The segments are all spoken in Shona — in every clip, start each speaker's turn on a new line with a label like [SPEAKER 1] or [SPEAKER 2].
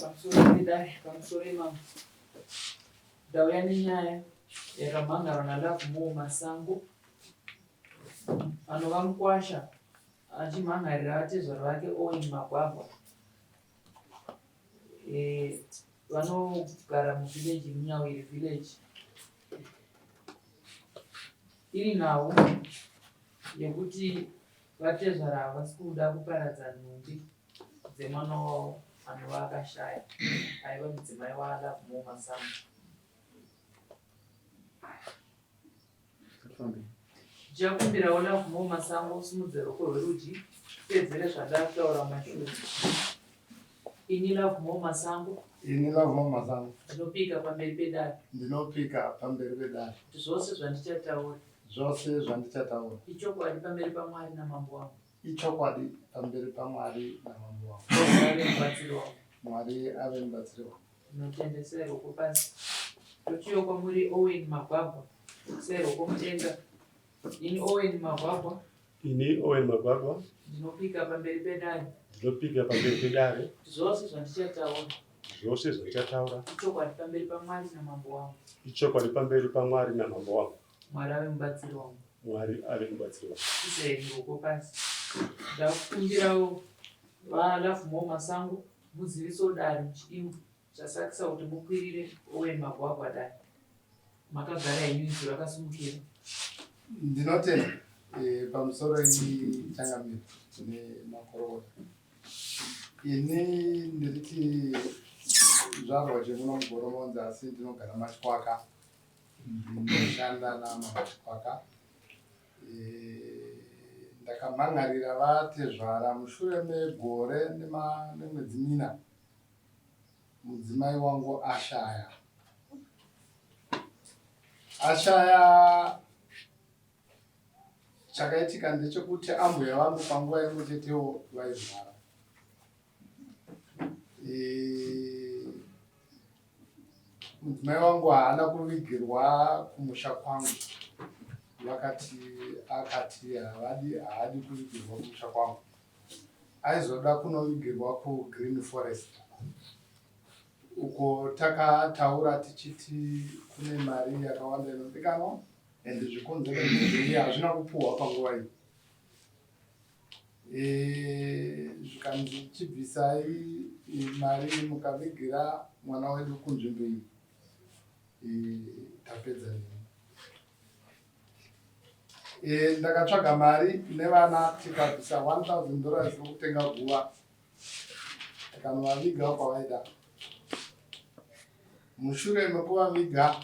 [SPEAKER 1] Pamusoro pedare, pamusoro imambo. Ndauya nenyaya yakamhangarwa naLovemore Masango anova mukwasha achimhangarira vatezvara vake Owen Magwagwa. Eh, vanogara muvillage muNyawiri village. Iri nhau yekuti vatezvara havasi kuda kuparadza nhumbi dzemwana wavo anova akashaya aiva mudzimai waLovemore Masango. Ndichakumbirawo Lovemore Masango usimudze ruoko rwerudyi upedzere zvandakutaura mumashure. Ini Lovemore Masango.
[SPEAKER 2] Ini Lovemore Masango.
[SPEAKER 1] Ndinopika pamberi pedare.
[SPEAKER 2] Ndinopika pamberi pedare.
[SPEAKER 1] Kuti zvose zvandichataura.
[SPEAKER 2] Zvose zvandichataura.
[SPEAKER 1] Ichokwadi pamberi paMwari namambo wangu.
[SPEAKER 2] Ichokwadi pamberi paMwari namambo wangu.
[SPEAKER 1] Mwari ave mubatsiri wangu.
[SPEAKER 2] Mwari ave mubatsiri wangu.
[SPEAKER 1] Ndinotenda isai ruoko pasi. Tochiyo kwamuri Owen Magwagwa. Isai ruoko mudenga. Ini Owen Magwagwa.
[SPEAKER 3] Ini Owen Magwagwa.
[SPEAKER 1] Ndinopika pamberi pedare.
[SPEAKER 3] Ndinopika pamberi pedare.
[SPEAKER 1] Zvose zvandichataura.
[SPEAKER 3] Zvose zvandichataura.
[SPEAKER 1] Ichokwadi pamberi paMwari namambo wangu.
[SPEAKER 3] Ichokwadi pamberi paMwari namambo wangu.
[SPEAKER 1] Mwari ave mubatsiri wangu.
[SPEAKER 3] Mwari ave mubatsiri wangu.
[SPEAKER 1] Isai ruoko pasi. Ndakukumbirawo vaLovemore Masango muzivisewo dare muchidimbu chasakisa kuti mukwirire Owen Magwagwa dare. Makagara henyu izwi rakasimukira.
[SPEAKER 2] Ndinotenda eh, pamusoro iyi changamire nemakorokota. Ini ndiri chizvarwa chemuno muGoromonzi asi ndinogara Machikwaka. Ndinoshanda namama Chikwaka. Eh, ndakamhan'arira vatezvara mushure megore nemwedzi mina mudzimai wangu ashaya. Ashaya chakaitika ndechekuti ambuya vangu panguva imwe chetewo vairwara. Eh, mudzimai wangu haana kuvigirwa kumusha kwangu vakati akati havadi haadi kuvigirwa kumusha kwangu aizoda kunovigirwa kugreen forest uko takataura tichiti kune mari yakawanda inodikanwa and zvikonzero ndezvei hazvina kupuhwa panguva iyi Eh, zvikanzi chibvisai eh, mari mukavigira mwana wedu kunzvimbo iyi eh, tapedza nemi ndakatsvaga mari nevana tikabvisa 1000 dollars rokutenga guva tikanovaviga kwavaida mushure mekuvaviga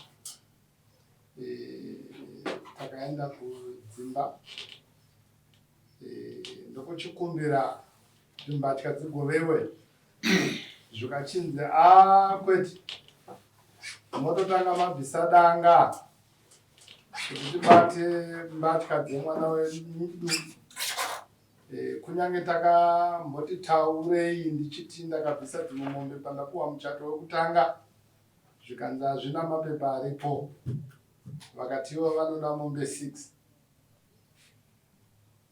[SPEAKER 2] takaenda kudzimba Eh, ndokuchikumbira kuti mbatya dzigovewe zvikachinzi a ah, kwete mototanga mabvisa danga kuti tibate mbatya dzemwana wedu eh, kunyange takamboti taurei ndichiti ndakabvisa dzimwe mombe pandapuwa muchato wekutanga zvikanzi hazvina mapepa aripo vakatiwo vanoda mombe 6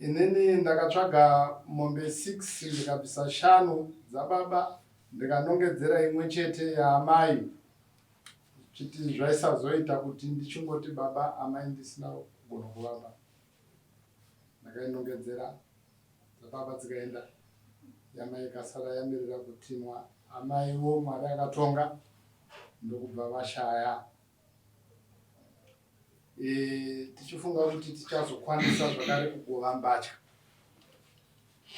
[SPEAKER 2] Inini ndakatsvaga mombe 6 ndikabvisa shanu dzababa ndikanongedzera imwe chete yaamai chiti zvaisazoita kuti ndichingoti baba amai ndisina kugona kuvapa. Ndakainongedzera dzababa dzikaenda yamai ikasara yamirira kutinwa amaiwo Mwari akatonga ndokubva vashaya. E, tichifunga kuti tichazokwanisa zvakare kugova mbatya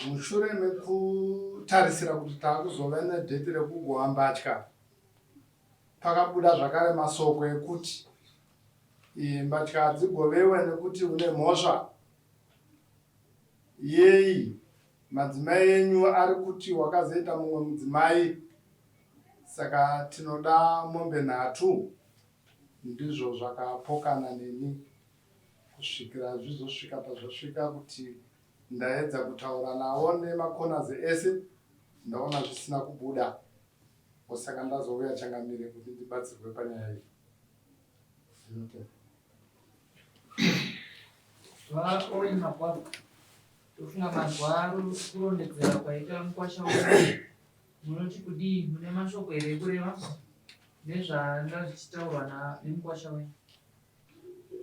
[SPEAKER 2] mushure mekutarisira kuti taakuzova nedheti rekugova mbatya pakabuda zvakare masoko ekuti e, mbatya hadzigovewe nekuti une mhosva yei madzimai enyu ari kuti wakazoita mumwe mudzimai saka tinoda mombe nhatu Ndizvo zvakapokana neni kusvikira zvizosvika pazvasvika kuti ndaedza kutaura navo nemacorners ese ndaona zvisina kubuda osaka ndazouya changamire kuti ndibatsirwe panyaya iyi. Ndinotenda.
[SPEAKER 1] VaOwen Magwagwa, tofunga manzwa kurondedzera kwaita mukwasha wenyu. Munoti kudii? Mune mashoko here ekureva nezvanga zvichitaurwa nemukwasha wenyu?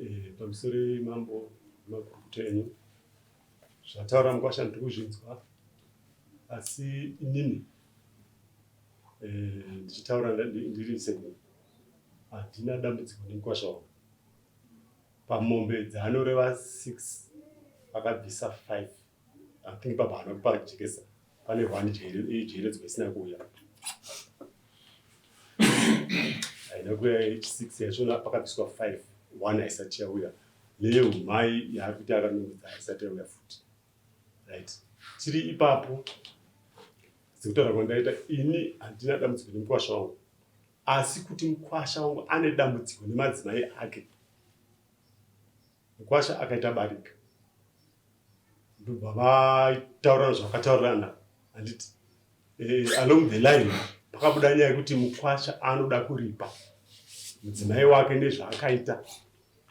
[SPEAKER 3] Eh, pamusoro mambo makurukuta enyu zvataura mukwasha ndiri kuzvinzwa asi inini eh, ndichitaura ndiri seni handina dambudziko nemukwasha wangu pamombe dzaanoreva 6 akabvisa 5 I think baba haana kupajekesa pane one jeredzwa isina kuuya haina kuuya six yachona pakabviswa five one haisati yauya neyehumai yaari kuti akanongedza haisati yauya futi right tiri ipapo sekutaura kwandaita ini handina dambudziko nemukwasha wangu asi kuti mukwasha wangu ane dambudziko nemadzimai ake Mukwasha akaita barika ndobva vataurirana zvakataurirana handiti eh, along the line pakabuda nyaya yekuti mukwasha anoda kuripa mudzimai wake nezvaakaita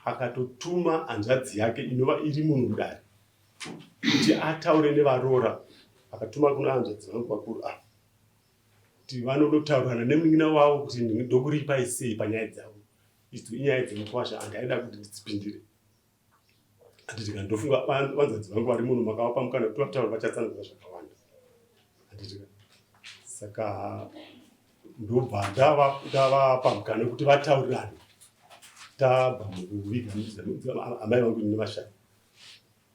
[SPEAKER 3] akatotuma hanzvadzi yake inova iri munhu mudare kuti ataure nevaroora akatuma kuna hanzvadzi vangu vakuru ava kuti vanonotaurirana nemunin'ina wavo kuti ndokuripai sei panyaya dzavo Idzo inyaya dzemukwasha andaida kuti ndidzipindire. Handiti ka ndofunga vanzadzi vangu vari muno makavapa mukana kuti vataura vachatsanangura zvakawanda. Handiti ka saka ndobva ndavapa mukana wekuti vataurirane tabva mukuviga amai vangu nemashaya.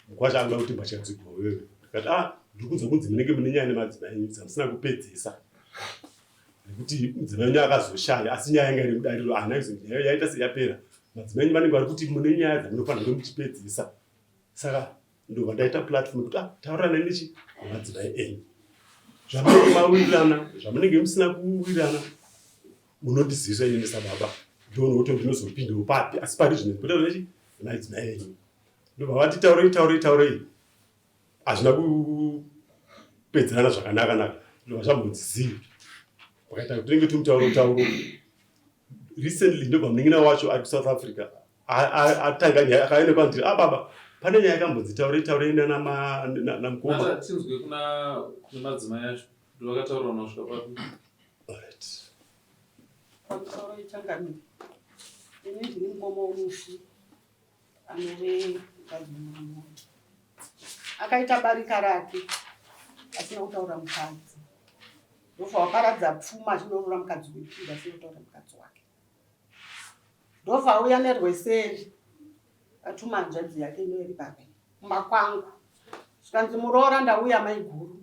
[SPEAKER 3] Mukwasha akuda kuti mbatya dzigovewe. Ndikati ah ndiri kunzwa kunzi munenge mune nyaya nemadzimai enyu dzamusina kupedzesa. Nekuti mudzimai wenyu akazoshaya asi nyaya yanga iri mudariro haana kuzonzi nyaya yaita seyapera. Madzimai enyu vanenge vari kuti mune nyaya dzamunofanira kunge muchipedzesa. Saka ndobva ndaita platform yekuti ah taurirana nechi nemadzimai enyu. Zvamunenge mawirirana zvamunenge musina kuwirirana munondizivisa inini sababa ndoona kuti ndinozopindawo papi asi pari zvino ndinotaura nechi nemadzimai enyu. Ndobva vati taurei taurei taurei hazvina kupedzerana zvakanaka naka ndobva zvambonzi zii vakaita kuti tinenge tumutauro tauro recently ndobva munin'ina wacho ari kusouth africa atanga nyaya akaenda kwandiri a ah, baba pane nyaya yakambonzi taurei taurei namukoma
[SPEAKER 4] tinzwe kuna madzimai acho ndovakataurwa nosvika papi
[SPEAKER 3] alright
[SPEAKER 5] pamusoro ichangamire ini ndini mukoma womufi anove mukadzi wemurume wake akaita barika rake asina kutaura mukadzi ndofa waparadza pfuma achinoroora mukadzi wepiri asina kutaura mukadzi wake ndofa auya nerweseri atuma hanzvadzi yake inoeri pape kumba kwangu zvikanzi muroora ndauya maiguru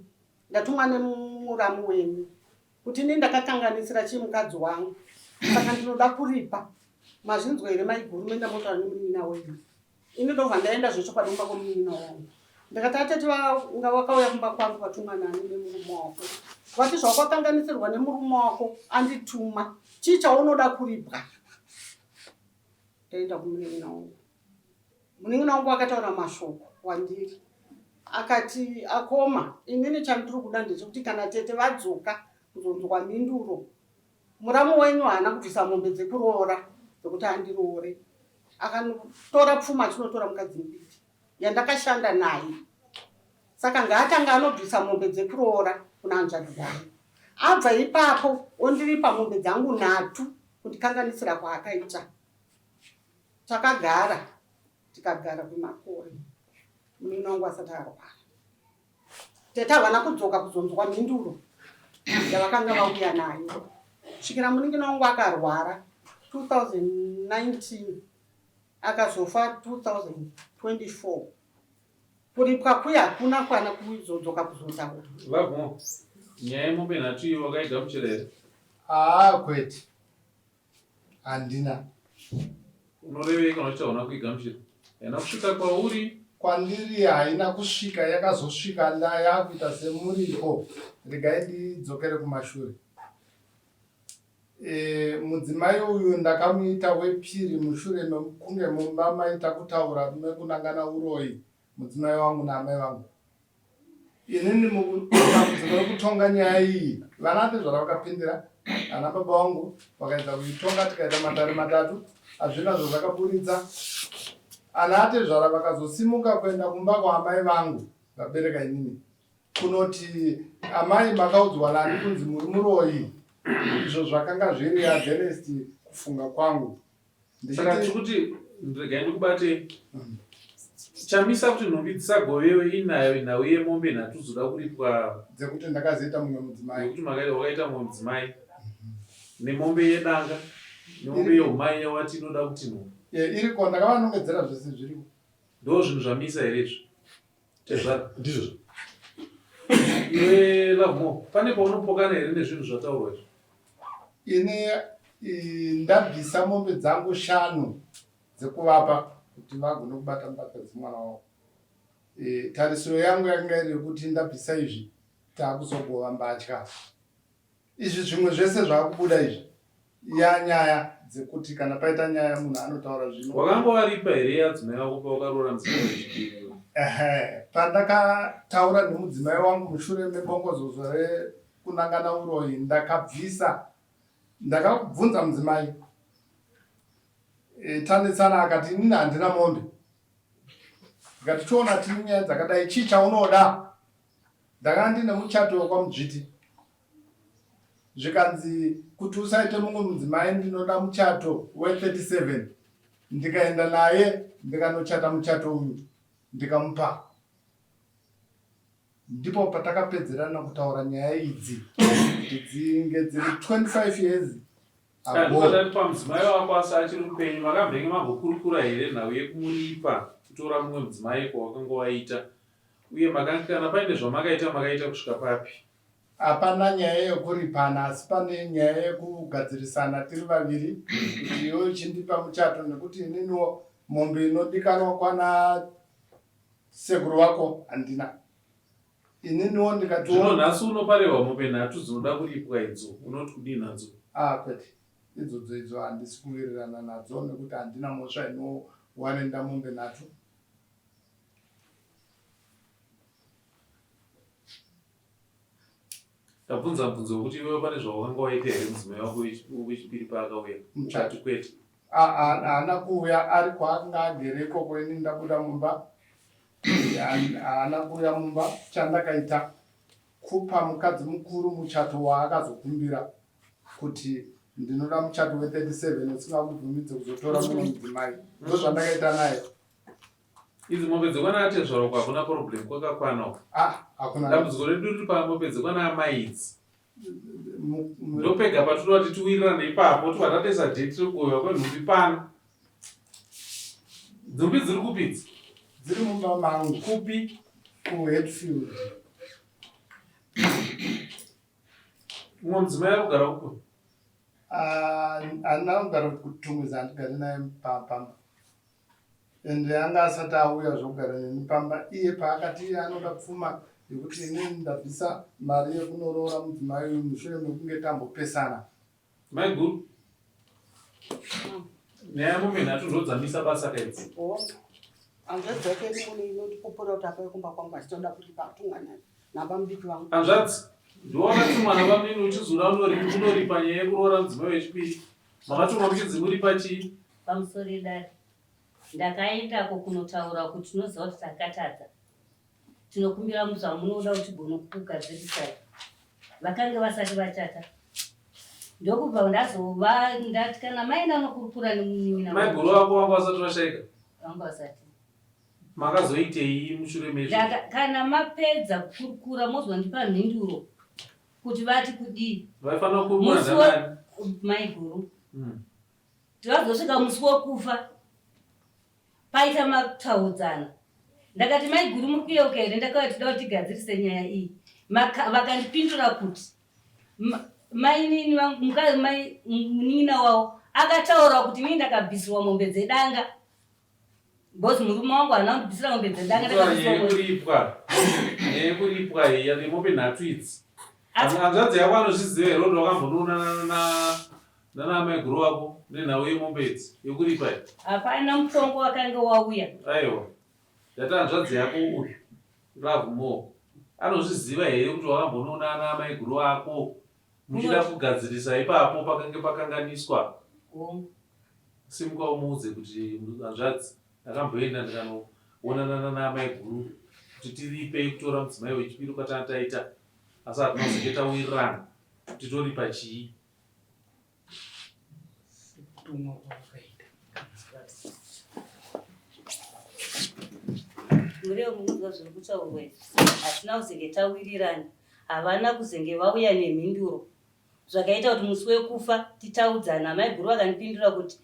[SPEAKER 5] ndatumwa nemuramu wenyu kuti ini ndakakanganisira chii mukadzi wangu saka ndinoda kuripa mazvinzwa here maiguru moenda motaura nemunin'ina wenyu ini ndobva ndaenda zvechokwadi kumba kwemunin'ina wangu ndikati atete vanga vakauya kumba kwangu vatumwa nani nemurume wako vati zvawakakanganisirwa nemurume wako andituma chii chaunoda kuripwa ndaenda kumunin'ina wangu Munin'ina wangu akataura mashoko kwandiri akati, Akoma, inini chandiri kuda ndechekuti kana tete vadzoka kuzonzwa mhinduro, muramu wenyu haana kubvisa mombe dzekuroora dzekuti andiroore. Akanotora pfuma achinotora mukadzi mudiki yandakashanda naye. Saka ngaatanga anobvisa mombe dzekuroora kuna hanzvadzi dzangu. Abva ipapo ondiripa mombe dzangu nhatu kundikanganisira kwaakaita. Takagara tikagara kwemakore munin'ina wangu asati arwara. Tete havana kudzoka kuzonzwa mhinduro yavakanga vauya nayo kusvikira munin'ina wangu akarwara 2019 akazofa 2024 kuripwa kuya hakuna kwana kuzodzoka kuzotaura.
[SPEAKER 4] Vavmo, nyaya yemombe nhatu iyo wakaigamuchira here?
[SPEAKER 2] Haa kwete. Handina.
[SPEAKER 4] Unorevei kana uchiti hauna kuigamuchira? Haina kusvika kwauri?
[SPEAKER 2] Kwandiri haina kusvika, yakazosvika nda yakuita semuripo. Regai ndidzokere kumashure. E, mudzimai uyu ndakamuita wepiri mushure mekunge mumba maita kutaura mekunangana uroyi mudzimai wangu naamai vangu. Inini mudambudziko rekutonga nyaya iyi vana atezvara vakapindira ana baba vangu vakaedza kuitonga tikaita matare matatu hazvina zvazvakaburitsa ana atezvara vakazosimuka kuenda kumba kwaamai vangu vabereka inini. Kunoti amai makaudzwa nani kunzi muri muroyi izvo zvakanga zviri against kufunga kwangu.
[SPEAKER 4] Saka tiri kuti regai ndikubate chamisa kuti nhumbi dzisagovewe inayo nhau yemombe nhatu dzoda kuripwa
[SPEAKER 2] dzekuti ndakazoita mumwe mudzimai
[SPEAKER 4] yekuti makaita wakaita mumwe mudzimai nemombe yedanga nemombe yeumai yawati inoda kuti nhumbi
[SPEAKER 2] iriko ndakavanongedzera zvese zviriko
[SPEAKER 4] ndo zvinhu zvamisa here izvi Tezvara.
[SPEAKER 3] Ndizvozvo.
[SPEAKER 4] Iwe Lovemore, pane paunopokana here nezvinhu zvataurwa izvi?
[SPEAKER 2] Ini ndabvisa mombe dzangu shanu dzekuvapa kuti vagone kubata mbatya dzemwana wavo. E, tarisiro yangu yakanga iri yekuti ndabvisa izvi taakuzogova mbatya. Izvi zvimwe zvese zvakubuda izvi yanyaya dzekuti kana paita nyaya munhu anotaura zvino.
[SPEAKER 4] Wakanga waripa here yadzimai wako pawakaroora mudzimai wechipiri?
[SPEAKER 2] Ehe, pandakataura nemudzimai wangu mushure mebongozozo rekunangana uroyi ndakabvisa ndakabvunza mudzimai e, tanetsana akati inini handina mombe ndikati chiona tine nyaya dzakadai chii chaunoda Ndakanga ndine muchato wekwaMudzviti zvikanzi kuti usaite mumwe mudzimai ndinoda muchato we37 ndikaenda naye ndikanochata muchato uyu ndikamupa ndipo patakapedzerana kutaura nyaya idzi kuti dzinge dziri 25 years
[SPEAKER 4] Ago. Pamudzimai wako asi achiri mupenyu makambenge mambokurukura here nhau yekumuripa kutora mumwe mudzimai kwawakanga waita Uye makange kana paine zvamakaita makaita kusvika papi?
[SPEAKER 2] Hapana nyaya yekuripana asi pane nyaya yekugadzirisana tiri vaviri kuti iwe uchindipa muchato nekuti ininiwo mombe inodikanwa kwana sekuru vako handina. Ininiwo ndikati
[SPEAKER 4] Zvino nhasi unoparehwa mombe nhatu dzinoda kuripwa idzo unoti kudii nadzo?
[SPEAKER 2] Ah kwete idzodzo idzo handisi kuwirirana nadzo nekuti handina mhosva inowarenda mombe nhatu.
[SPEAKER 4] Ndabvunza mubvunzo wekuti iwewe pane zvawakanga waita here mudzimai wako wechipiri paakauya ukati kwete.
[SPEAKER 2] Haana kuuya ari kwaakanga agere ikoko ini ndabuda mumba haana kuuya mumba chandakaita kupa mukadzi mukuru muchato waakazokumbira kuti ndinoda muchato we37 usingakubvumidze kuzotora mumwe mudzimai ndozvandakaita naye
[SPEAKER 4] Idzi mombe dzekwana atezvara uko hakuna problem kwakakwana uko.
[SPEAKER 2] Ah, hakuna.
[SPEAKER 4] Dambudziko redu riri pamombe dzekwana amai idzi. Ndopega patinoda kuti tiwirirane ipapo tobva tatoisa date rekugovewa kwenhumbi pano. Nhumbi dziri kupi idzi?
[SPEAKER 2] Dziri mumba mangu.
[SPEAKER 4] Kupi?
[SPEAKER 2] KuHatfield.
[SPEAKER 4] Mumwe mudzimai ari kugara kupi?
[SPEAKER 2] Ah, handina kugara kuTungwiza handigari naye pamba. Ende anga asati auya zvokugara neni pamba iye paakati iye anoda pfuma yekuti inini ndabvisa mari yekunoroora mudzimai uyu mushure mekunge tambopesana.
[SPEAKER 4] Maiguru, nyaya yemombe nhatu ndodzamisa basa kaidzi.
[SPEAKER 5] Hanzvadzi yake iri inotipupura kuti akauya kumba kwangu achitoda kuripa atumwa nabamudiki vangu.
[SPEAKER 4] Hanzvadzi, ndiwe wakatumwa nabamunini uchizoda unoripa nyaya yekuroora mudzimai wechipiri. Makatumwa muchinzi muripa chii?
[SPEAKER 6] Pamusoro edare. Ndakaendako kunotaura kuti tinoziva kuti takatadza. Tinokumbira zvamunoda kuti tigone kukugadzirisai. Vakange vasati vachata. Ndokubva ndazova ndati kana maenda nokurukura nemunin'ina
[SPEAKER 4] wangu. Maiguru vako vanga vasati vashaika?
[SPEAKER 6] Vanga vasati.
[SPEAKER 4] Makazoitei mushure mezvo?
[SPEAKER 6] Kana mapedza kukurukura mozondipa mhinduro kuti vati kudii.
[SPEAKER 4] Vaifanira kukurukura nani?
[SPEAKER 6] Maiguru. Vazosvika musi wokufa paita mataudzana ndakati maiguru muri kuyeuka here ndakauya tida kuti tigadzirise nyaya iyi vakandipindura kuti mainini munin'ina wavo akataura kuti inini ndakabvisirwa mombe dzedanga because murume wangu haana kundibvisira mombe dzedanga
[SPEAKER 4] yekuripwa yekuripwa iyi yemombe nhatu idzi hanzvadzi yako anozviziva here kuti wakambonoonana Nana amaiguru wako nenhau yemombe idzi yekuripa iyi.
[SPEAKER 6] Hapana mutongo wakange wauya.
[SPEAKER 4] Aiwa. Ndati hanzvadzi yako uyu Lovemore anozviziva here kuti wakambonoona ana amaiguru ako muchida kugadzirisa ipapo pakange pakanganiswa.
[SPEAKER 6] Hongu.
[SPEAKER 4] Simuka umuudze kuti hanzvadzi ndakamboenda ndikanoonana nana amaiguru. kuti tiripe kutora mudzimai wechipiri kwatanga taita asi hatina kuzenge tawirirana kuti toripa chii.
[SPEAKER 1] Sekutumwa kwavakaita.
[SPEAKER 6] Murewo munonzwa zviri kutaurwa izvi. Hatina kuzenge tawirirana. Havana kuzenge vauya nemhinduro. Zvakaita kuti musi wekufa titaudzana. Amaiguru vakandipindura kuti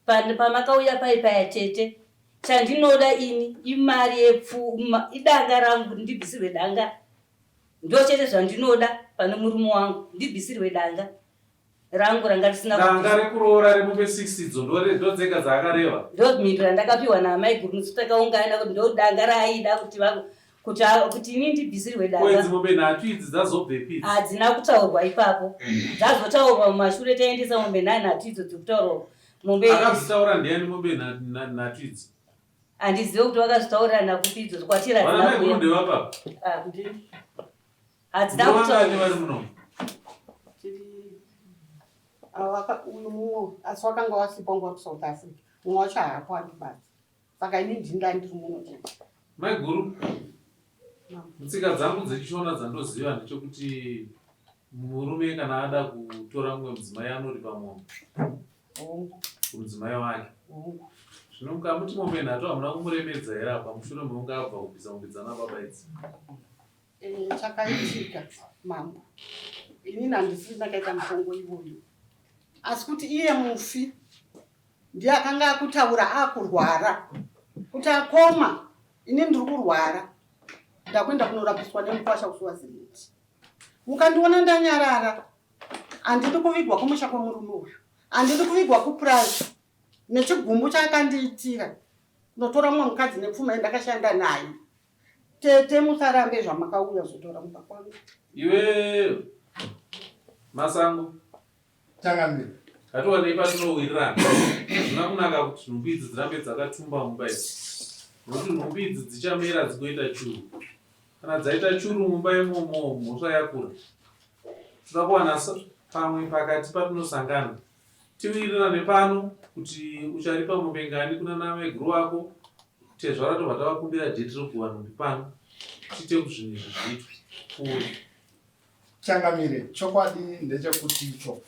[SPEAKER 6] pamakauya pai paya tete chandinoda ini imari yepfuma idanga rangu kuti ndibvisirwe danga ndochete zvandinoda pane murume wangu ndibvisirwe danga rangu ranga risina
[SPEAKER 4] danga rekuroora remombe 6 idzo ndodzega dzaakareva
[SPEAKER 6] ndomhinduro yandakapiwa naamaiguru musi takaungana kuti ndodanga raaida kuti kuti kuti ini ndibvisirwe
[SPEAKER 4] danga idzi mombe nhatu idzi dzazobvepi idzi
[SPEAKER 6] hadzina kutaurwa ipapo dzazotaurwa mumashure taendesa mombe nhanhatu idzo dzikutaurwa mombe
[SPEAKER 4] akazvitaura ndiani mombe nhatu idzi
[SPEAKER 6] handizive kuti vakazvitaurirana kupi idzo kwatiri
[SPEAKER 4] hadzina ndevapa
[SPEAKER 6] ah. hadzina kutaurwa
[SPEAKER 4] vari muno
[SPEAKER 5] uyu asi wakanga wasipo nguva kusouth africa mumwe wacho haapo andibata saka ini ndini ndandiri muno chete
[SPEAKER 4] maiguru tsika dzangu dzechishona dzandoziva ndechekuti murume kana ada kutora mumwe mudzimai anoripa mombe kumudzimai wake zvino mukamuti mombe nhatu hamuna kumuremedza here apa mushure mekunge abva kubvisa mombe dzana baba idzi
[SPEAKER 5] eh, chakaitika mambo inini handisiri ndakaita mutongo iwoyo asi kuti iye mufi Ndiye akanga akutaura akurwara kuti akoma ini ndiri kurwara ndakuenda kunorapiswa nemukwasha kuSwaziland. Mukandiona ndanyarara handidi kuvigwa kumusha kwemurume uyu, handidi kuvigwa kupurazi nechigumbu chaakandiitira kunotora mumwe mukadzi nepfuma yandakashanda naye. Tete musarambe zvamakauya zotora mumba kwangu.
[SPEAKER 4] Iwe Masango
[SPEAKER 2] Changamire.
[SPEAKER 4] Ngatiwanei patinowirirana. Hazvina kunaka kuti nhumbi idzi dzirambe dzakatumba mumba idzi. Nokuti nhumbi idzi dzichamera dzigoita churu. Kana dzaita churu mumba imomo mhosva yakura. Toda kuwana pamwe pakati patinosangana. Tiwirirane pano kuti ucharipa mombe ngani kuna namaiguru vako. Tezvara tobva tavakumbira dheti rekugowa nhumbi pano. Tiite kuti zvinhu izvi zviitwe. Pfuuri.
[SPEAKER 2] Changamire, chokwadi ndechekuti icho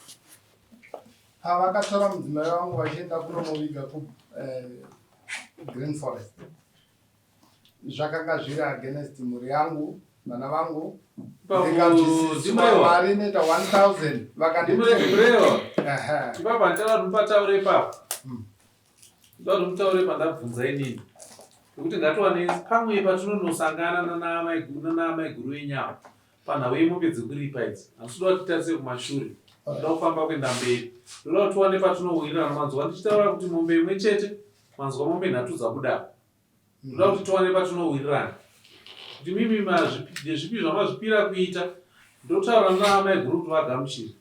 [SPEAKER 2] pavakatora mudzimai wangu vachienda kunomuviga kuGreen eh, Forest zvakanga zviri against mhuri yangu vana vangu ndikabvisiswa mari inoita 1000
[SPEAKER 4] vakandiipapo handichada kuti mupataure ipapo hmm. ndoda kuti mutaure pandabvunza inini nekuti ngatiwane pamwe patinonosangana nanaamaiguru venyama Panhau yemombe dzekuripa idzi handisi kuda kuti titarise kumashure, ndoda kufamba kuenda mberi. Ndoda kuti tiwane patinowirirana. Manzwa ndichitaura kuti mombe imwe chete, manzwa mombe nhatu dzabuda apa. Ndoda kuti tiwane patinowirirana kuti mimi ndezvipi zvamazvipira kuita. Ndotaura naamaiguru kuti vagamuchire.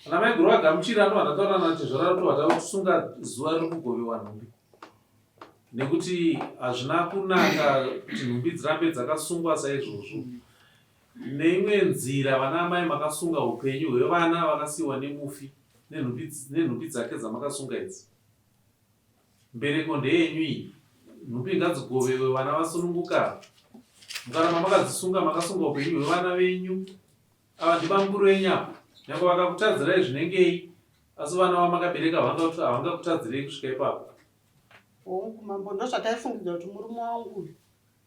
[SPEAKER 4] Kana maiguru vagamuchira ndobva ndataura natezvara tobva takusunga zuva riri kugovewa nhumbi. Nekuti hazvina kunaka kuti nhumbi dzirambe dzakasungwa saizvozvo. Neimwe nzira vana amai makasunga upenyu hwevana vakasiiwa nemufi nenhumbi dzake dzamakasunga idzi. Mbereko ndeyenyu iyi. Nhumbi ngadzigovewe vana vasununguka. Mukaramba makadzisunga makasunga upenyu hwevana venyu. Ava ndibamukuru venyu ava. Nyangwe vakakutadzirai zvinengei asi vana vamakabereka havangakutadzirei kusvika ipapo.
[SPEAKER 5] Hongu mambo ndozvataifungidzira kuti murume wangu uyu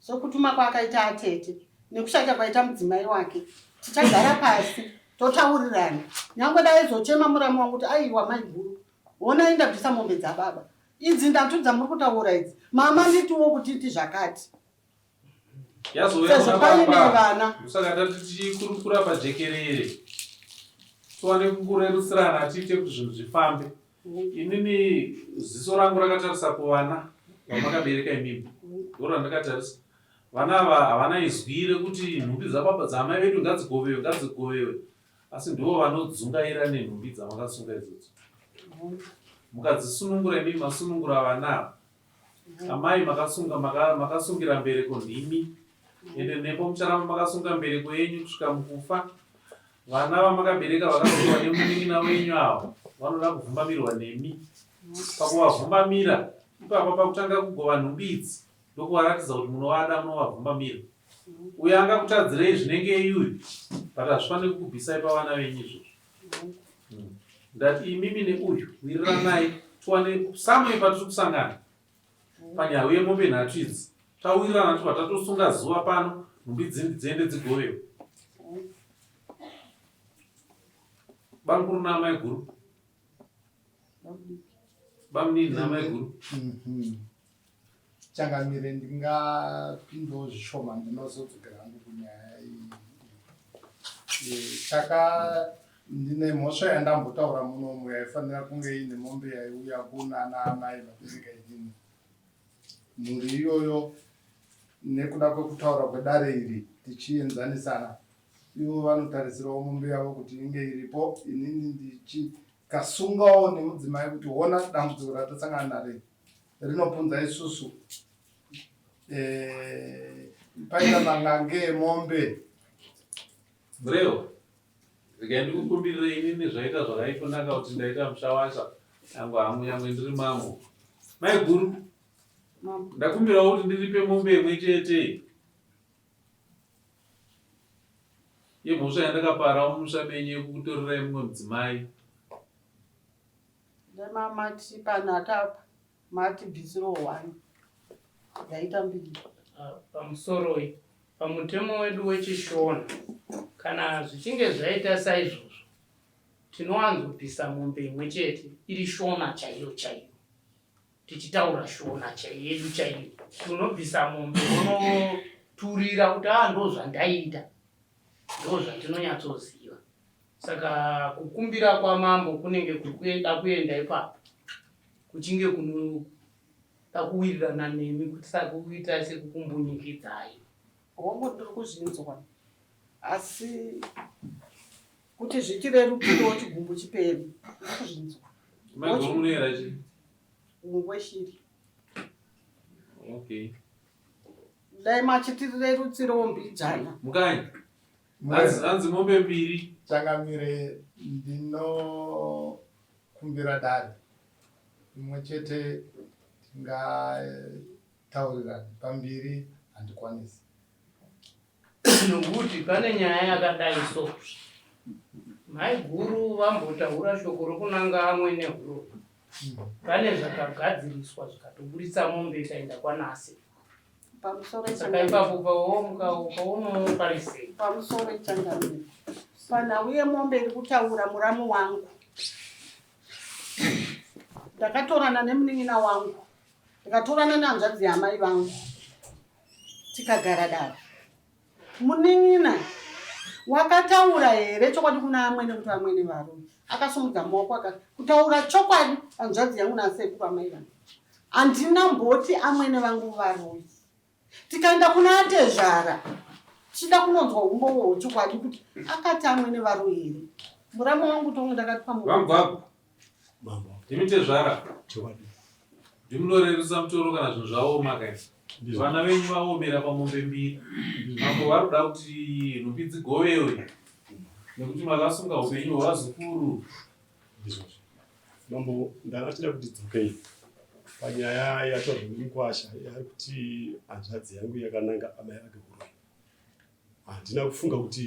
[SPEAKER 5] sokutuma kwaakaita atete nekushaita kwaita mudzimai wake tichagara pasi totaurirana nyangwe dai aizochema muramu wangu kuti aiwa maiguru honai ndabvisa mombe dzababa idzi ndatu dzamuri kutaura idzi mama nditiwo kuti iti zvakati
[SPEAKER 4] yazouya
[SPEAKER 5] sezvo paine vana
[SPEAKER 4] saka tati tichikurukura pajekerere tiwane kurerutsirana tiite kuti zvinhu zvifambe inini ziso rangu rakatarisa kuvana vamakabereka imimi ndorandakatarisa vana ava havana izwi rekuti nhumbi dzababa dzaamai vedu ngadzigovewe ngadzigovewe asi ndivo vanodzungaira nenhumbi dzamakasunga idzodzo mukadzisunungura imimi masunungura vana ava Amai makasunga makasungira mbereko ndimi ende nepo mucharamba makasunga mbereko yenyu kusvika mukufa. Vana vamakabereka vakasiiwa nemunin'ina wenyu ava vanoda kuvhumbamirwa nemi. Pakuvavhumbamira ipapa pakutanga kugova nhumbi idzi. Ndokuvaratidza kuti munovada munovavhumbamira. Uyo angakutadzirei zvinenge iyuyu but hazvifaniri kukubvisai pavana venyu izvozvo. Ndati imimi neuyu wiriranai tiwane samwe patiri kusangana panyaya yemombe nhatu idzi. Tawirirana tobva tatosunga zuva pano nhumbi dziende dzigovewe. Bamukuru naamai guru. Bamunini naamai guru.
[SPEAKER 2] Changamire ndingapindawo zvishoma ndinozodzokera hangu kunyaya iyi. Chaka ndine mhosva yandambotaura munomu yaifanira kunge iine mombe yaiuya kunana amai vabereka inini. Mhuri iyoyo nekuda kwekutaura kwedare iri tichienzanisana ivo vanotarisirawo mombe yavo kuti inge iripo inini ndichikasungawo nemudzimai kuti hona dambudziko ratasangana naro iri rinopunza isusu eh, paita mangange emombe
[SPEAKER 4] Mrewo, regai ndikukumbirire inini zvaita zvakaitonaka kuti ndaita mushawasha yangu hangu nyangwe ndiri mambo. Maiguru, ndakumbirawo kuti ndiripe mombe imwe chete yemhosva yandakapara mumusha menyu yekukutorerai mumwe mudzimai.
[SPEAKER 5] Mati panhatu apa matibvisirawo one dzaita mbiri.
[SPEAKER 7] Ah, pamusoroi pamutemo wedu wechishona kana zvichinge zvaita saizvozvo tinowanzobvisa mombe imwe chete iri shona chaiyo chaiyo tichitaura shona chaiyo yedu chaiyo tinobvisa mombe unoturira kuti a ah, ndo zvandaita ndo zvatinonyatsoziva Saka kukumbira kwamambo kunenge kuri kuda kuenda ipapo kuchinge kunoda kuwirirana nemi kuita sekukumbunyikidzai.
[SPEAKER 5] Hongu ndiri kuzvinzwa asi kuti zvichirerukirewo chigumbu chipere ndiri kuzvinzwa.
[SPEAKER 4] Maiguru munoera chii?
[SPEAKER 5] Ungweshiri.
[SPEAKER 4] Okay.
[SPEAKER 5] Dai machitirerutsirewo mbijana.
[SPEAKER 4] Mukanyi. Hanzi mombe mbiri.
[SPEAKER 2] Changamire ndinokumbira dare imwe chete tingataurirana pambiri handikwanisi.
[SPEAKER 7] Nokuti pane nyaya yakadai so maiguru vambotaura shoko rokunanga amwene huroyi pane zvakagadziriswa zvikatoburitsa mombe ikaenda kwanase
[SPEAKER 5] Pamusoro
[SPEAKER 7] Saka ipapo paunoparisei?
[SPEAKER 5] Pamusoro changamire. Panhau yemombe iri kutaura muramu wangu. Ndakatorana nemunin'ina wangu. Ndikatorana nehanzvadzi yamai vangu. Tikagara dare. Munin'ina wakataura here chokwadi kuna amwene kuti vamwene varume? Akasumudza maoko akati kutaura chokwadi hanzvadzi yangu nasekuru amai vangu. Handina mboti amwene vangu varoyi. Tikaenda kuna atezvara tichida kunonzwa umbowo hwechokwadi kuti akati amwene varoyi here. Muramu wangu tongo ndakati pamu.
[SPEAKER 4] VaMugwagwa. Mambo. Ndimi tezvara. Chokwadi. Ndimunorerutsa mutoro kana zvinhu zvaoma kai. Vana venyu vaomera pamombe mbiri. Mambo vari kuda kuti nhumbi dzigovewe nekuti makasunga upenyu hwevazukuru.
[SPEAKER 3] Ndizvozvo. Mambo ndanga tichida kuti dzokei panyaya yatorwa nemukwasha yaari kuti hanzvadzi yangu yakananga amai vake huroyi. Handina kufunga kuti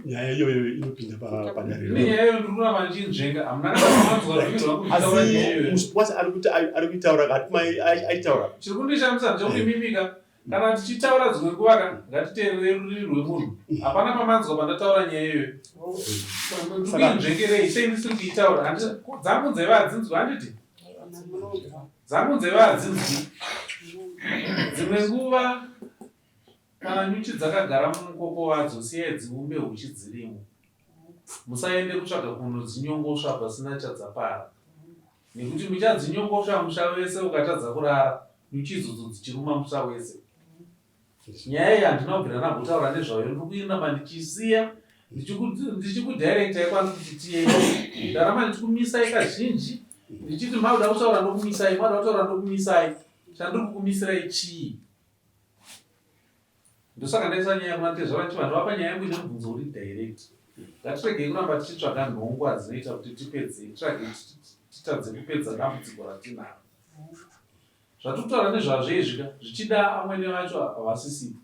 [SPEAKER 3] nyaya iyoyo inopinda padare.
[SPEAKER 4] Ini nyaya iyoyo ndiri kuramba ndichinzvenga. Hamuna kana kumanzwa rurimi rwangu
[SPEAKER 3] ruchitaura nyaya iyoyo. Asi mukwasha ari kuti ari kuitaura kati mai aitaura.
[SPEAKER 4] Chiri kundishamisa ndechekuti mimika kana tichitaura dzimwe nguva ka ngatiteerere rurimi rwemunhu. Hapana pamanzwa pandataura nyaya iyoyo. Ndikuinzvengerei sei ndisiri kuitaura? Dzangu nzeve hadzinzwi handiti? Dzangu nzeve hadzinzwi. Dzimwe nguva Kana nyuchi dzakagara mumukoko wadzo, siyai dziumbe huchi dzirimo. Musaende kutsvaga kunodzinyongosva pasina chadzapara. Nekuti muchadzinyongosva musha wese ukatadza kurara, nyuchi idzodzo dzichiruma musha wese. Nyaya iyi handina kubvira ndambotaura nezvayo, ndiri kuiramba ndichiisiya ndichikudirectai kwandiri kuti tiende. Ndaramba ndichikumisai kazhinji ndichiti makuda kutaura ndokumisai, makuda kutaura ndokumisai. Chandiri kukumisirai chii? Ndosaka ndaisa nyaya kuna tezvara chivanhu vapa nyaya yangu ine mubvunzo uri direct. Ngatiregei kuramba tichitsvaga nhongwa dzinoita kuti tipedze tsvage titadze kupedza dambudziko ratinaro. Zvatiri nezvazvo izvi ka zvichida amwene vacho havasisipo.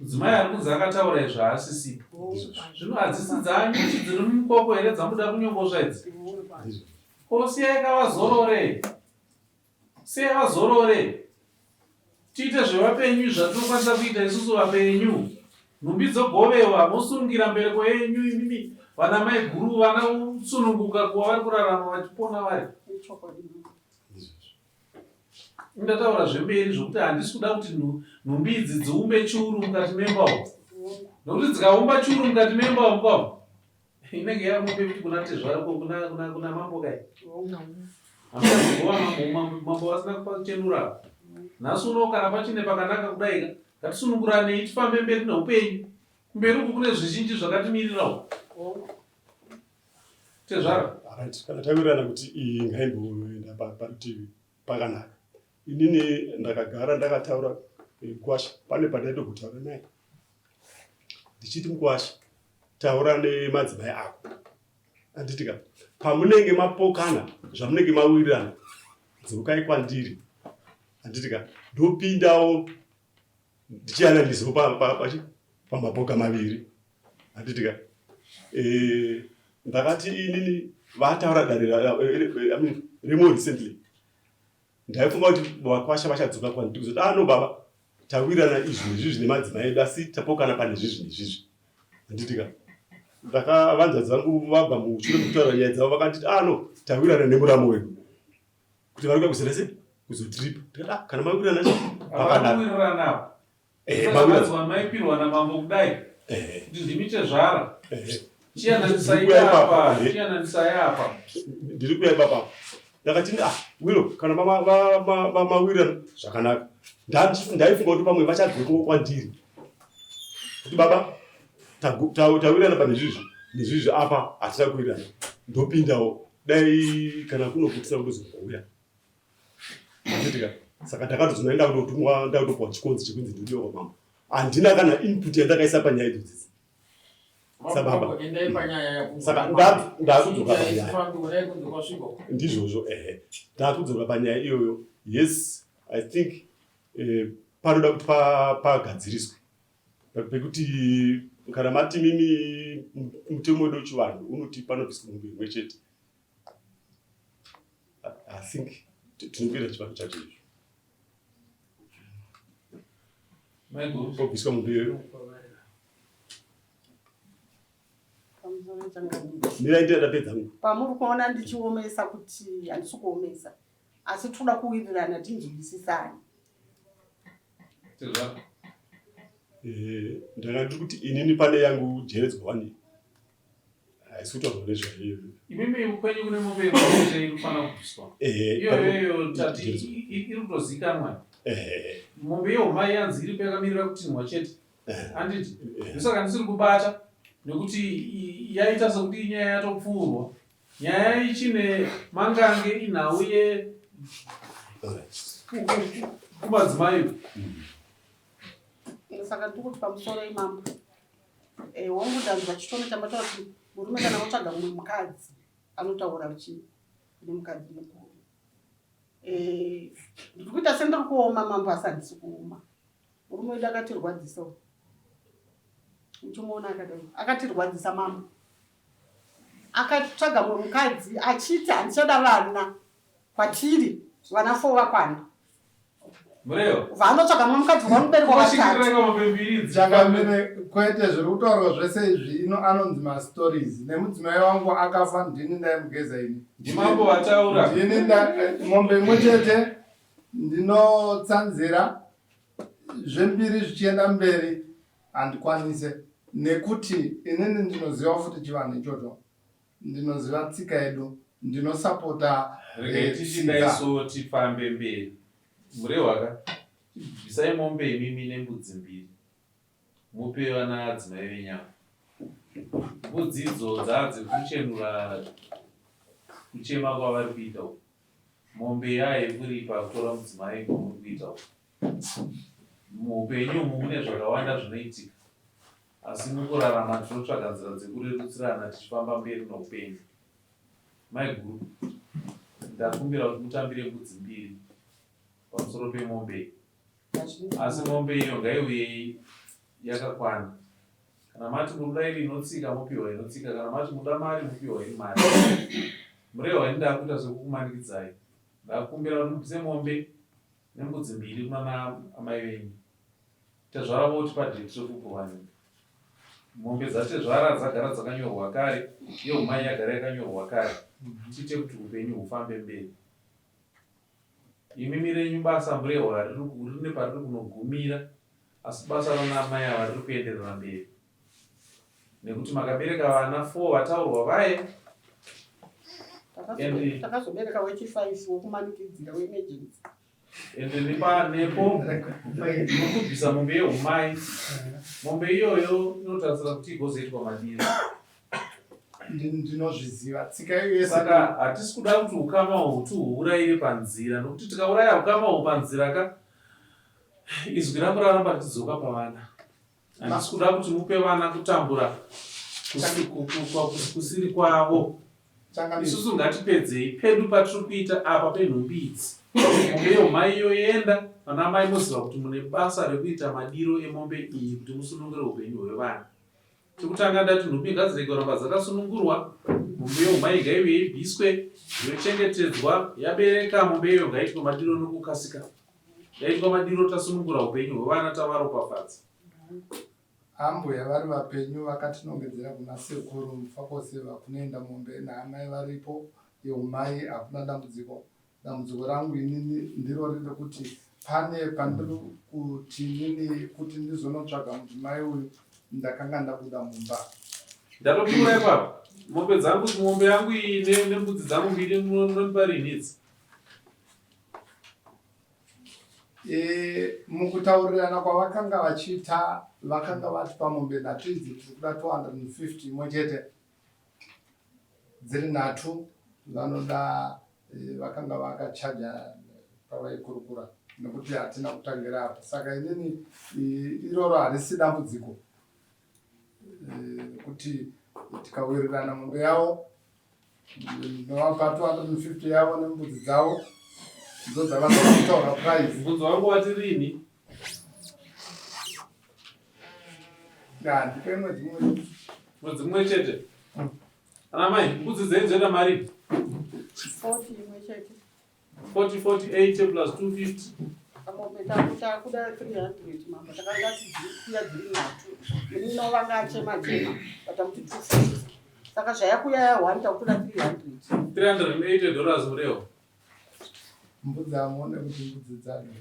[SPEAKER 4] Mudzimai ari kunzi akataura izvi haasisipo. Zvino hadzisi dzanyuchi dziri mumukoko here dzamuda kunyongosva idzi? Ko siyai kavazorore. Siyai vazorore. Tiite zvevapenyu zvatinokwanisa kuita isusu vapenyu. Nhumbi dzogovewa mosungira mbereko yenyu imimi vana mai guru vana sununguka kuva vari kurarama vachipona vari. Ndataura zvemberi zvokuti handisi kuda kuti nhumbi idzi dziumbe churu mukati memba umu. Nokuti dzikaumba churu mukati memba umu kwavo inenge yamombe kuti kuna tezvara ko kuna kuna kuna mambo kai. Hamuna mambo mambo vasina kuchenura. Nhasi uno kana pachine pakanaka kudai ka ngatisununguranei tifambe mberi neupenyu. Kumberi uku kune zvizhinji zvakatimirirawo.
[SPEAKER 3] Tezvara. Right, kana tawirirana kuti iyi ngaimboenda parutivi pakanaka. Inini ndakagara ndakataura eh, mukwasha pane pandaitogotaura naye ndichiti mukwasha taura nemadzimai ako handiti ka pamunenge mapokana zvamunenge mawirirana dzokai kwandiri handiti ka ndopindawo ndichiyananisawo pamapoka maviri handiti ka eh, ndakati inini vataura dare eh, eh, remo recently ndaifunga kuti vakwasha vachadzoka kwandiri kuzoti ah no baba tawirirana izvi nezvizvi nemadzimai edu asi tapokana pane zvizvi nezvizvi handiti ka ndakavanza dzangu vabva mushure mekutaura nyaya dzavo vakanditi ah no tawirirana nemuramo wedu kuti vari kuda kuzoita sei kuzotripa ndikati ah kana mawirirana
[SPEAKER 4] pakanaka Eh, mawirirana maipirwa namambo kudai eh. kuti ndimi tezvara eh. chiyananisai apa chiyananisai apa
[SPEAKER 3] ndiri kuya ipapa ndakati ah wilo kana mawirirana zvakanaka ndaifunga kuti pamwe vachadzokawo kwandiri kuti baba tawirirana pane zvizvi nezvizvi apa hatina kuwirirana ndopindawo dai kana kunokutisira kutozouya anditika saka ndakatozoona ndakutotumwa ndakutopuwa chikonzi chekunzi ndiudiwa kwamambo handina kana input yandakaisa panyaya idzodzidzi sababa saka ndakudzoka panyaya ndizvozvo ehe ndakudzoka panyaya iyoyo yes i think eh, panoda kuti pagadziriswe pekuti kana mati mimi mutemo wedu wechivanhu unoti panobviswa mombe imwe chete I think tinokuita chivanhu chacho izvo pobviswa mombe iyoyo mirai ndira ndapedza
[SPEAKER 5] hangu pamuri kuona ndichiomesa kuti handisi kuomesa asi toda kuwirirana tinzwisisane
[SPEAKER 3] Eh, ndanga ndiri kuti inini pane yangu jeredzwa wani haisi kutaurwa nezvayo
[SPEAKER 4] imimi kwenyu kune mombe yekuti iri kufanira kubviswa eh, iyoyoyo tati iri kutozikanwa eh. mombe yehomai yanzi iripo yakamirira kutinhwa chete handiti ndosaka ndisiri kubata nekuti yaita sekuti inyaya yatopfuurwa Nyaya ichine mangange inhau ye kumadzimai.
[SPEAKER 5] Saka ndiri kuti pamusoro imambo. Eh, wangu ndanzwa chitono chamataura kuti murume kana otsvaga mumwe mukadzi anotaura chi nemukadzi mukuru. Eh, ndiri kuita sendiri kuoma mambo asi handisi kuoma. Murume wedu akatirwadzisa uyu. Muchimuona akadai. Akatirwadzisa mambo. Akatsvaga mumwe mukadzi achiti handichada vana kwatiri vana fo vakwana. Vanotsvaga mumwe mukadzi vanoberekwa vatatu.
[SPEAKER 2] Changamire kwete zviri kutaurwa zvese izvi ino anonzi mastories nemudzimai wangu akafa ndini ndaimugeza ini.
[SPEAKER 4] Ndimambo vataura.
[SPEAKER 2] Ndini nda mombe imwe chete ndinotsanzira zvembiri zvichienda mberi handikwanise nekuti inini ndinoziva futi chivanhu ichocho ndinoziva tsika yedu ndinosapota
[SPEAKER 4] regai eh, tichidai so tifambe mberi murehwaka bvisai mombe imimi nembudzi mbiri mupe vana adzimai venyama mbudzi idzo dzaa dzekuchenura kuchema kwavari kuita uku mombe yaayekuripa kutora mudzimai kwamuri kuita uku Muupenyu umu mune zvakawanda zvinoitika asi mukurarama tinotsvaga nzira dzekurerutsirana tichifamba mberi noupenyu. Maiguru, ndakumbira kuti mutambire mbudzi mbiri. pamusoro pemombe iyi. Asi mombe iyo ngaiuye yakakwana. Kana mati munoda iri inotsika mopiwa inotsika, kana mati munoda mari mopiwa iri mari. Murehwa ini ndakuita sekukumanikidzai. Ndakukumbira kuti mubvise mombe nembudzi mbiri kunana amai venyu. Tezvara voti padate rekugovana. Mombe dzatezvara dzagara dzakanyorwa kare, yehumai yagara yakanyorwa kare. Tiite kuti hupenyu hufambe mberi. Imimi renyu basa murehwa rine pariri kunogumira asi basa rana amai ava riri kuenderera mberi nekuti makabereka vana 4 vataurwa vaye.
[SPEAKER 5] Takazobereka wechi5 wekumanikidzira weemergency.
[SPEAKER 4] Ende nepo murikubvisa mombe yehumai, mombe iyoyo inotarisira kuti igozoitwa madiro.
[SPEAKER 2] Ndinozviziva tsika iyo yese.
[SPEAKER 4] Saka hatisi kuda kuti ukama uhu tihuurayire panzira nokuti tikauraya ukama uhu panzira ka izwi rangu raramba richidzoka pavana. Handisi kuda kuti mupe vana kutambura kusiri kwavo. Isusu ngatipedzei pedu patiri kuita apa penhumbi idzi. Mombe yehumai iyo yoenda, vana mai moziva kuti mune basa rekuita madiro emombe iyi kuti musunungure upenyu hwevana. Chekutanga ndati nhumbi ngadzirege kuramba dzakasunungurwa, mombe yehumai ngaiuye ibviswe, yochengetedzwa, yabereka mombe iyoyo ngaitwe madiro nokukasika. Yaitwa madiro tasunungura upenyu hwevana tavaropafadza.
[SPEAKER 2] Ambuya vari vapenyu vakatinongedzera kuna sekuru Mufakose vakunoenda mombe naamai varipo yeumai hakuna dambudziko. Dambudziko rangu inini ndiro riri kuti pane pandiri kuti inini kuti ndizonotsvaga mudzimai uyu ndakanga ndabuda mumba.
[SPEAKER 4] Ndatopfuura ipapo mombe dzangu mombe yangu iyi nembudzi dzangu mbiri munondipa rinhi idzi?
[SPEAKER 2] E, mukutaurirana kwavakanga vachiita vakanga vati pamombe nhatu idzi tiri kuda 250 imwe chete dziri nhatu vanoda e, vakanga vakachaja pavaikurukura nekuti hatina kutangira apa saka inini e, iroro harisi dambudziko nekuti e, tikawirirana mombe yavo Ndovapa 250 yavo nembudzi dzavo ndidzo dzavanotaura price.
[SPEAKER 4] Mubvunzo wangu wati rini?
[SPEAKER 2] Ya, ndipe mwedzi mumwe.
[SPEAKER 4] Mwedzi mumwe chete. Ana mai, mbudzi dzenyu dzoita mari?
[SPEAKER 5] 40 imwe chete.
[SPEAKER 4] 40 40 80 plus 250.
[SPEAKER 5] Mombe takuda 300 mama takanga tidzikuya dziri nhatu munin'ina vanga achema chema vatakuti 250 saka zvayakuya ya one takutoda 300.
[SPEAKER 4] 380 dollars murewo.
[SPEAKER 2] Mbudzi amuone kuti mbudzi dzadura.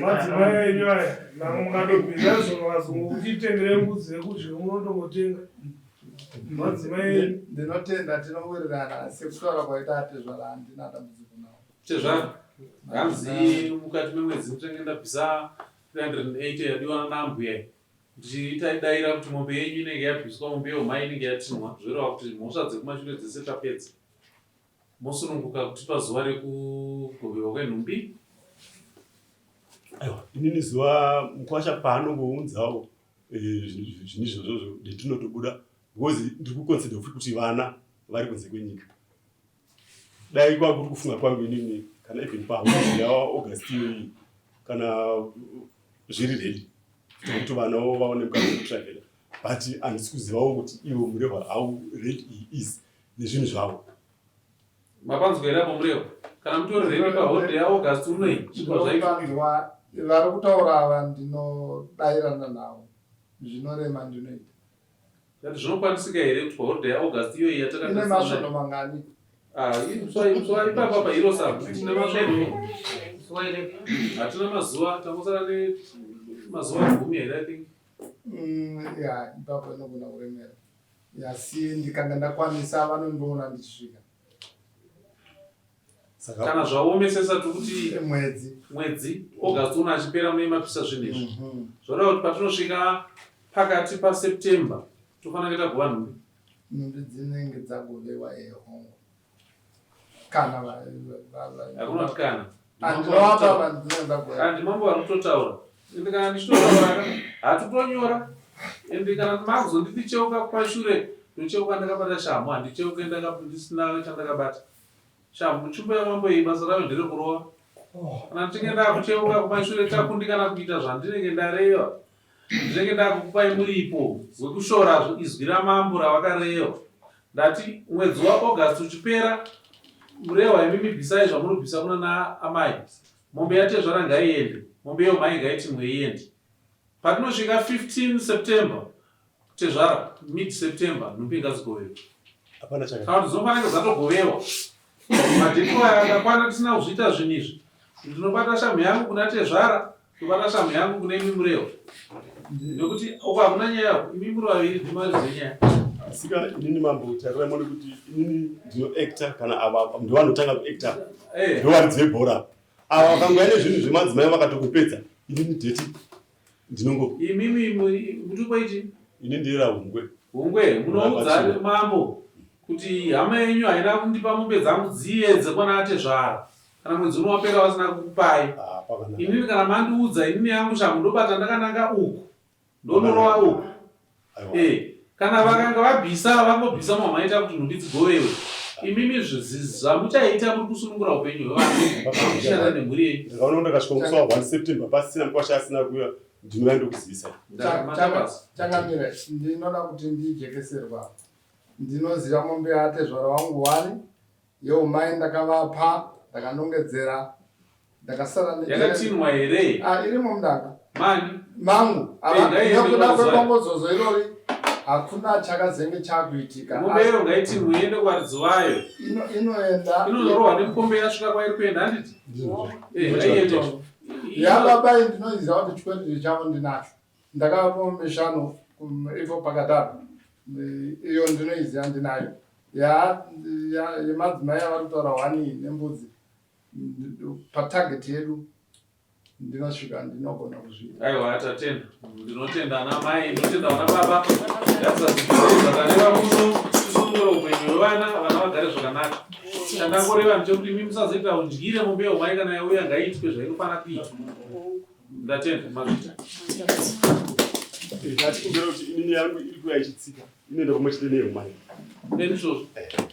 [SPEAKER 8] Madzimai enyu aya namo mukatopinda zvovazungu kuti tengere mbudzi yekudya munotongotenga madzimai enyu.
[SPEAKER 2] Ndinotenda tinowirirana sekutaura kwaita atezvara handina dambudziko nawo.
[SPEAKER 4] Tezvara hanzi mukati memwedzi ndichange ndabvisa 380 yadiwa naambuya iyi. Ndichitaidaira kuti mombe yenyu inenge yabviswa, mombe yehumai inenge yatinhwa, zvoreva kuti mhosva dzekumashure dzese tapedza. Mosununguka kutipa zuva rekugovewa kwenhumbi.
[SPEAKER 3] Aiwa, inini zuva mukwasha paanongounzawo eh, zvinhu izvozvozvo ndinotobuda because ndiri kuconsider futi kuti vana vari kunze kwenyika. Dai kwakuri kufunga kwangu inini kana even paholiday yaAugust iyoyi kana zviri ready kuti vana vavo vaone mukana wekutravela but handisi kuzivawo kuti ivo murehwa how ready he is nezvinhu zvavo.
[SPEAKER 4] Mapanzwa here apo murehwa? Kana mutori ready paholiday yaAugust unoyi zvibva zvaitwa.
[SPEAKER 2] Ndinopanzwa vari kutaura ava ndinodairana navo zvinorema ndinoita.
[SPEAKER 4] Ndati zvinokwanisika here kuti paholiday yaAugust iyoyi
[SPEAKER 2] Ine
[SPEAKER 4] yatakatarisana
[SPEAKER 2] masvondo mangani?
[SPEAKER 4] Ah, ipapa pa hero sub tine masvondo
[SPEAKER 7] Zuva iri.
[SPEAKER 4] hatina mazuva tangosara nemazuva gumi here i think
[SPEAKER 2] Ya, ipapo inogona kuremera. Asi ndikanga ndakwanisa vanondiona ndichisvika.
[SPEAKER 3] Saka
[SPEAKER 4] kana zvaomesesa tiri kuti
[SPEAKER 2] Mwedzi.
[SPEAKER 4] mwedzi august uno achipera mune mapisa zvinhu izvi Zvoreva kuti patinosvika pakati paSeptember tofanira kuita guva nhumbi.
[SPEAKER 2] Nhumbi dzinenge dzagovewa ehe hongu. Kana va
[SPEAKER 4] va va Hakuna kuti kana.
[SPEAKER 2] Andinoapa vanhu dzinenge dzagovewa.
[SPEAKER 4] Andi mambo vari kutotaura. Ende kana ndichitotaura ka hatitonyora. Ende kana makuzonditi cheuka kumashure Ndocheuka ndakabata shamhu handicheuke ndisina chandakabata. Shamhu tsvimbo yamambo iyi basa rayo nderekurova. Kana ndichinge ndakucheuka kumashure takundikana kuita zvandinenge ndareva. Ndinenge ndakukupai muripo wekushora izwi ramambo ravakareva. Ndati mwedzi waAugust uchipera murehwa imimi bvisai zvamunobvisa kuna naamai. Mombe yatezvara ngaiende, mombe yeumai ngaitimwe iende. Patinosvika 15 September Tezvara, mid September nhumbi ngadzigovewe.
[SPEAKER 3] Hapana chaka.
[SPEAKER 4] Kana kuti dzinofanira dzatogovewa. Madheko aya akakwana tisina kuzviita zvinhu izvi. Ndinobata shamhu yangu kuna tezvara, ndobata shamhu yangu kuna imi murewa. Nekuti uko hakuna nyaya uko, imi muri vaviri ndimari dzenyaya.
[SPEAKER 3] Asika inini mambo tarirai muone kuti inini ndinoacta kana ava ndovanotanga kuacta
[SPEAKER 4] Eh.
[SPEAKER 3] ndovaridzi vebhora ava vakangouya nezvinhu zvemadzimai vakatokupedza inini dheti ndinongo
[SPEAKER 4] Imimi mutupo ichi?
[SPEAKER 3] Ini ndira Hungwe.
[SPEAKER 4] Hungwe munoudza mambo kuti hama yenyu haina kundipa mombe dzangu dziye dzekwana atezvara kana mwedzi uno wapera vasina kukupai.
[SPEAKER 3] Ah, pakanaka.
[SPEAKER 4] Inini kana mandiudza inini yangu shamhu ndobata ndakananga uku ndonorova uku.
[SPEAKER 3] Aiwa.
[SPEAKER 4] Eh, kana vakanga vabvisa vangobvisa mamaita kuti nhumbi dzigovewe. Imimi zvamuchaita muri kusunungura upenyu hwevanhu muchishanda nemhuri yenyu.
[SPEAKER 3] Ndakaona kuti ndakasvika musi wa 1 September pasina mukwasha asina kuuya ndinouya ndokuzivisai.
[SPEAKER 2] Changamire, ndinoda kuti ndijekeserwa. Ndinoziva mombe yatezvara wangu wani yeumai ndakavapa ndakanongedzera ndakasara
[SPEAKER 4] yakatinwa here?
[SPEAKER 2] Ah, irimo mudanga
[SPEAKER 4] mani
[SPEAKER 2] mangu
[SPEAKER 4] eh,
[SPEAKER 2] nekuda kwebongozozo irori hakuna chakazenge chakuitika.
[SPEAKER 4] Mombe iyo ngaitinwe iende kuvaridzi vayo.
[SPEAKER 2] Inoenda
[SPEAKER 4] inozorohwa nemukombe yasvika kwairi kuenda handiti? Eh, ngaiende.
[SPEAKER 2] Yababa iyi ndinoiziva kuti chikwereti chavo ndinacho. Ndakavapa mishanu ipo pakati apa. Iyo ndinoiziva ndinayo. Ya yemadzimai avari kutaura hwani nembudzi patarget yedu ndinosvika ndinogona kuzviita.
[SPEAKER 4] Aiwa tatenda. Ndinotenda ana mai, ndinotenda vana baba. Ngatisadzidzei zvakareva muno tisunungure upenyu hwevana, vana vagare zvakanaka. Chandangoreva ndechekuti imi musazoita undyire mombe yeumai kana yauya ngaiitwe zvainofanira kuitwa. Ndatenda mazvita.
[SPEAKER 3] Ndatikumbira kuti inini yangu iri kuya ichitsika inoenda pamwe chete neyeumai.
[SPEAKER 4] Ndizvozvo.
[SPEAKER 3] Eh.